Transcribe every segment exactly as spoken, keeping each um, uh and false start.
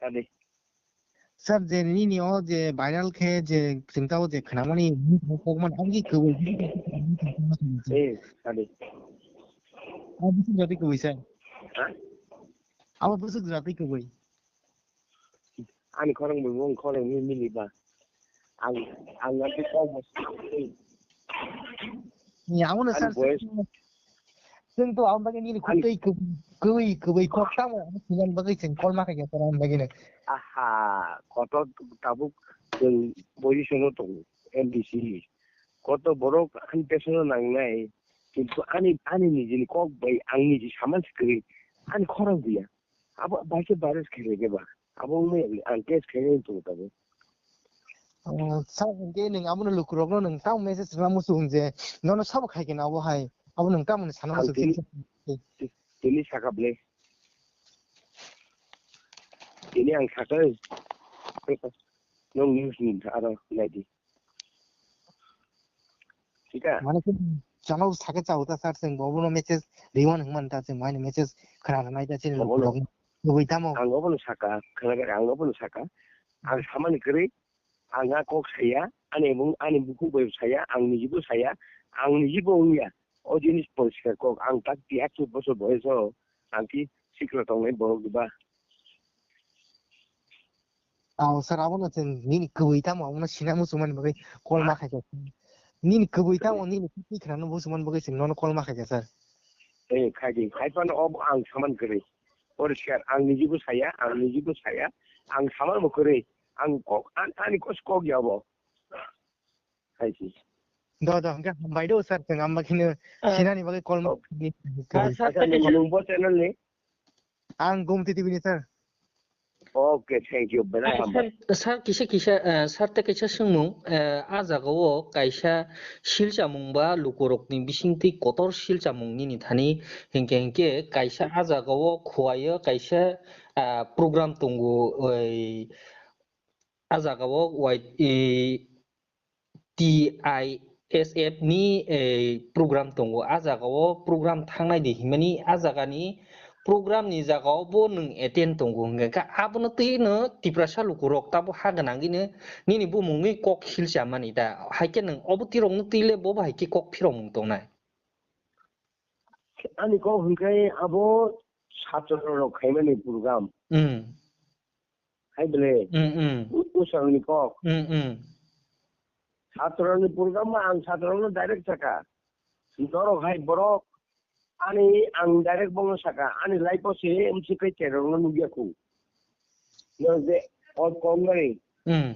Sadi. Sir, je nini o je viral khe je chwng tao je khnamani, kokmani, ang ki kwbui. Eh, sadi. Abo bwswk jati kwbui, sir. Ha? Abo bwswk jati kwbui. Ani khorang bai wng khorang ni mili ba. Ang, ang nanti kau bos. Ni amo na, ani sir, boys. Chwng to ang bagwi nini khuk twi kwbui, kwbui kok tamo, amo sinan bagwi chwng call ma khaikha sir ang bagwi no. Aha, kotor tabuk chwng position o tongo, M D C. Kotor borok ani pesono nangnai, kintu ani, ani nijini kok bai ang niji saman se kwrwi, ani khorang buya. Abo baisa virus khainai khe ba. Abo wngmani ang test khainai wng tongo tabuk. Oh, sir, hwnkhe nwng abono lukurokno nwng tamo message rwna muchung je nono sabo khai khe na abo hai. Abo nwng tamoni sana muchung tini, tini saka ble. Tini ang saka. Nwng news ni aro naidi. Thika? Mane khe chwng chalo sakhe chao ta sir, chwng bo bono message riwan hwng man ta, chwng mane message khna rwnai ta chini lukurok. Kwbui tamo? Ang obono saka, khna khe ang obono saka. Ang samani kwrwi, ang a kok saya, ani bung, ani bukhuk bai saya, ang nijibo saya, ang nijibo wngya. O jinis poriskar kok, ang tak tiyatwk bosor boyoso, ang ki sikla tongnai borok diba? Oh, sir, abono chwng nini kwbui tamo, abono sina muchungmani bagwi call ma khaikha. Nini kwbui tamo, nini twi khwnano muchungmani bagwi chwng nono call ma khaikha, sir. Eh, khaidi, haiphano obo ang saman kwrwi. Poriskar, ang nijibo saya, ang nijibo saya, ang saman bo kwrwi. Ang kok, an-, ani kos kok ya obo. Hai si. Do, do, hwnkhe hambai do, sir, chwng amba kheno sinani bagwi call ma khaidi. Ah, sir, acha, nwng bo channel ni? Ang Gumti T V ni, sir. Okay, thank you, belai hambai. Sir, sir, kisa, kisa, eh, sir, tei kaisa swngmung, eh, a jaga o kaisa silchamung ba lukurokni bisingtwi kotor silchamung nini thani hinkhe, hinkhe kaisa a jaga o khuaio kaisa, ah, program tongo, oi, a jaga o wai, i, T I S F ni, eh, program tongo. A jaga o program thangnai di himani a jaga ni program ni jaga o bo nwng attend tongo hwnkhe kha abono twi no Tiprasa lukurok tabo ha gwnangwi no nini bumungni kok hilchamani da. Haikhe nwng obo tirok no twi le bo bai khe kok phirokmung tongnai. Ani kok hwnkhe abo satro rok khaimani program. Hmm. Hai bele. Mm, mm. U-, usangni kok. Mm, mm. Satroni program ma ang satroni direct saka. Norok hai borok ani ang direct bono saka. Ani life o se M C kai terror no nugya khu. No de o kongani. Mm.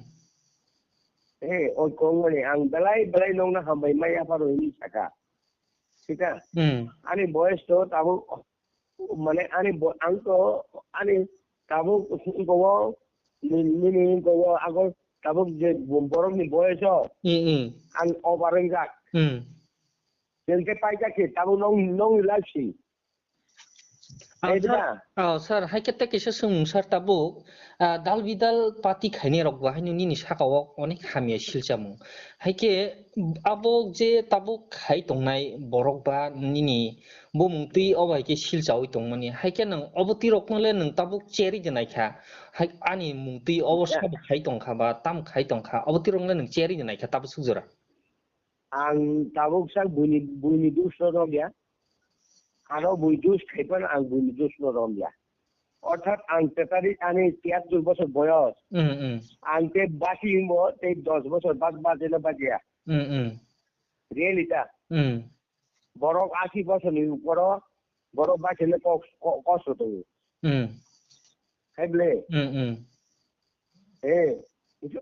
Eh, o kongani ang belai belai nongna hambai maya pharo hini saka. Sika. Mm. Ani boyes to tabo mane ani bo-, ang to ani tabuk wngkha o ni-, nini wngkha o ago tabuk je bo-, borok ni boyes o Mm, mm. ang over wngjak. Mm. Hwnkhe paijak khe tabuk nong, nongni life si. Oh, sir, oh, sir, hai khe tei kaisa swngmung sir tabuk, ah, dal bidal party khainai rok bo haino nini saka o onek hamya silchamung. Hai khe abo je tabuk khai tongnai borok ba nini bumung twi o bai khe silchaui tongmani. Hai khe nwng obo twi rokno le nwng tabuk cherwi de naikha. Hai ani mung twi obo sabo khai tongkha ba tam khai tongkha. Obo twi rokno le nwng cherwi de naikha tabuk suk jora. Ang tabuk sak buini, buini dus no romya. Ano bui dus khai phano ang buini dus no romya. Orthat ang tetari ani tiyatwr bosor boyos. Mm, mm. Ang te basi himo tei dos bosor bas bajeno bajiya. Mm, mm. Realita. Mm. Borok asi bosorni uporo borok baisene kok, ko-, kosto tongo. Mm. Hai ble? Mm, mm. Eh,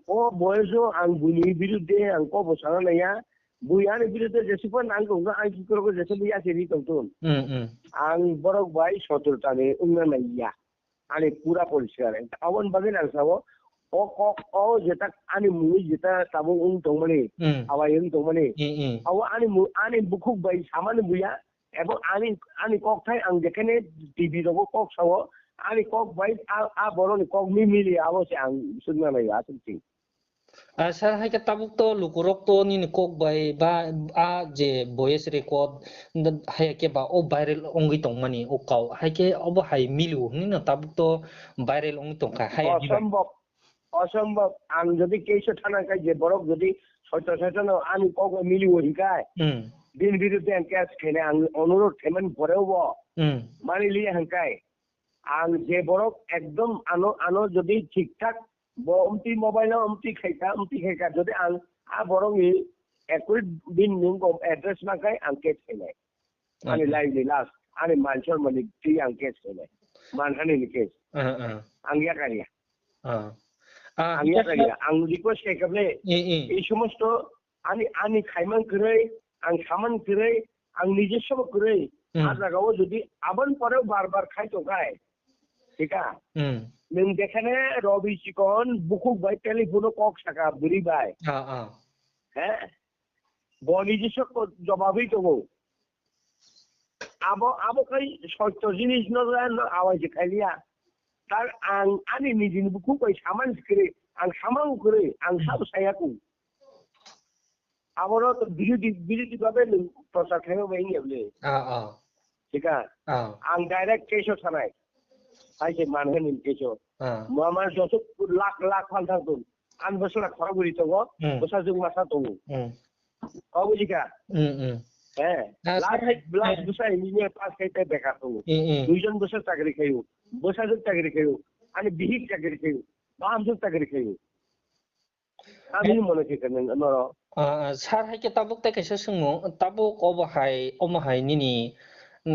o boyoso ang buini biruddhe ang kobo sana naiya. Bui ani biruddhe jese phano ang tongkha, ang ki korokgo jese bui yachari tongthun. Mm, mm. Ang borok bai sotrotani wngna naiya. Ani pura poriskar. Aboni bagwi ang sao, o kok, o jeta ani mungwi jeta tabuk wng tongmani, Mm. Awai wng tongmani. Mm, mm. Abo ani mu-, ani bukhuk bai samani buya, ebo ani, ani kok thai ang jekhene T V rogo kok sao, ani kok bai a, a borokni kok mi mili abo se ang swngna naiya aswk ching. Ah, sir, hai khe tabuk to lukurok to nini kok bai ba a je voice record n-, hai khe ba o viral wngwi tongmani o kau, hai khe obo hai mili o hinwi no tabuk to viral wngwi tongkha, hai hinwi. Osombhob, osombhob. Ang jodi case o thana khai je borok jodi soito soito no ani kok bai mili o hinkai, Hmm. bini biruddhe ang case khainai, ang onurodh khaimani poreo bo Hmm. mani liya hinkai. Ang je borok ekdom ano, ano jodi thik thak bo umtwi mobile o umtwi khaika, umtwi khaika, jodi ang a borokni accurate bini nung address ma khai ang case khainai. Ani Hmm. life ni last, ani man somani twi ang case khainai. Manhani ni case. Ah, ah. Ang yakar ya. Ah. Ah, Ang hingke yakar sir, ya. Ang request khaikha ble, i, i. Ei somosto ani, ani khaimang kwrwi, ang samang kwrwi, ang nijoswbo kwrwi, Hmm. a jagao jodi aboni poreo bar bar khai tongkhai, thika? Hmm. Nwng jekhane Robi Chikon bukhuk bai telephone o kok saka bwrwi bai. Ah, ah. He? Bo nijoswbo jobabwi tongo. Abo, abo khai soito jinis no, no awai je khai liya. Tar ang ani nijini bukhuk bai samang kwrwi, ang samang kwrwi, ang Hmm. sabo saya kung. Abono to birodi, birodi babe nwng prochar khaima bai wngya bwle. Ah, ah. Thika? Ah. Ang direct case o thanai. Hai se manhani case o. Ah. Mama josok lakh lakh phan thang tong. Ang bwsala khorok bwrwi tongo, Hmm. bwsajwk masa tongo. Hmm. Kok bujikha? Hmm, hmm. He. Ah, last, sir, hai, last eh. Bwsa engineer pass khai tei bekar tongo. Hmm, hmm. Duijon bwsa chakri khaio. Bwsajwk chakri khaio. Ani bihik chakri khaio. Bahamjwk chakri khaio. Ang bini mone khe kwrwng norok. Ah, sir, hai khe tabuk tei kaisa swngmung, tabuk obo hai, omo hai nini, mm,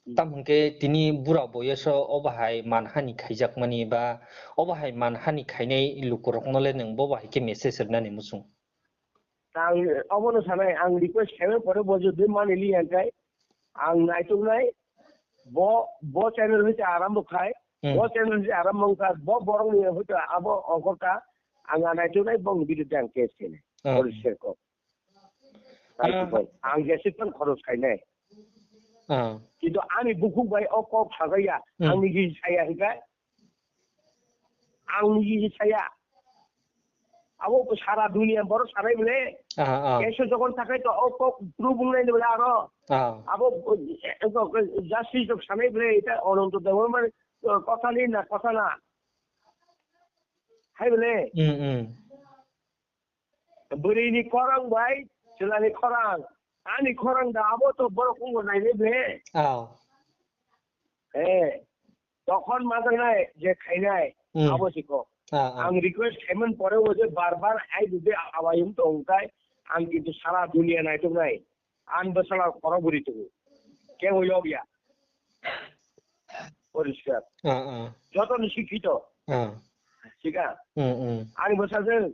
Hmm. tamo hwnkhe tini bura boyoso obo hai manhani khaijakmani ba obo hai manhani khainai lukurokno le nwng bobo hai khe message rwnani muchung? Ang obono sanai, ang request khaimani pore bo jodi mani liya khe, ang naituknai, bo, bo channel hoite arambo khai, Hmm. bo channel hoite arambo wngkha, bo borokni hoite abo ongkhorkha, ang a naituknai bongni biruddhe ang case khainai. Ah. Police serko. Ah. Naituknai. Ang jeswk tong khoros khainai. Ah. Kintu ani bukhuk bai o kok sajaya, Hmm. ang niji saya hwnkhe, Ang niji saya. Abo sara dunia borok sanai bole. Ah, ah. Keso jokon thakai to o kok proof wngnai bole aro. Ah. Abo, eh, eh, justice rok sanai bole, eta Ananto Debbarma, eh, kotha ni na kotha na. Hai bole. Hmm, hmm. Bwrwini khorang bai chwlani khorang. Ani khorang da abo to borok wngbo nainai be. Ah. Eh, tokhon majaknai je khainai, Hmm. abo siko. Ah, ah. Ang request khaimani pore o je bar bar ai bube awai wng tong kai, ang kintu sara dunia naituknai. Ang bwsala khorok bwrwi tongo. Kebo yok ya. Poriskar. Ah, ah. Joto ni sikhito. Ah. Thika? Hmm, hmm. Ani bwsajwk,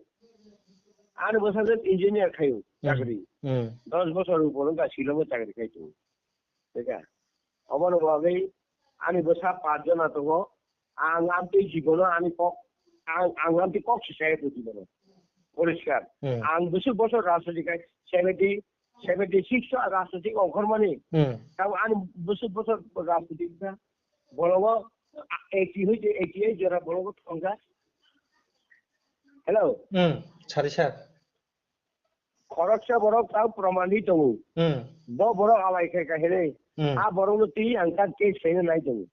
ani bwsajwk engineer khayo, Hmm. chakri. Hmm. Dos bosor upor wngkha Shillong o chakri khai tongo. Thika? Obono bagwi ani bwsa pach jona tongo. Ang amtwi jibono ani kok, ang, ang amtwi kok si chaya tongo jibono. Poriskar. Hmm. Ang bwswk bosor rajniti khai seventy, seventy six o rajniti ongkhormani. Hmm. Tamo ani bwswk bosor rajniti kha. Borogo eighty hoite eighty eight jora borogo thongkha. Hello? Hmm. Sari sir. Khoroksa borok tamo proman ri tongo. Hmm. Bo borok awai khe kahini. Hmm. A borokno twi ang ta case khaina nai tongo.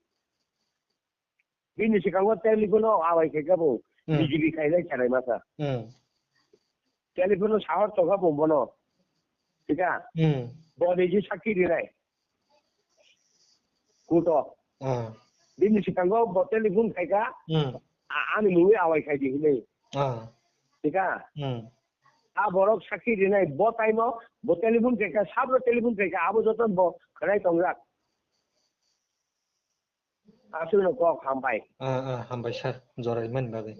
Bini swkango telephone o awai khe khe bo Hmm. B J P khainai sanai masa. Hmm. Telephone o sahor tongkha bo bono. Thika? Hmm. Bo niji sakhi rinai. Kuto. Ah. Bini swkango bo telephone khaikha. Hmm. A-, ani mungwi awai khaidi hinwi. Ah. Thika? Hmm. A borok sakhi rinai bo time o bo telephone khaikha, sabro telephone khaikha, abo joto bo khwnai tongjak. Aswkno kok hambai. Ah, ah, hambai sir, joraimani bagwi.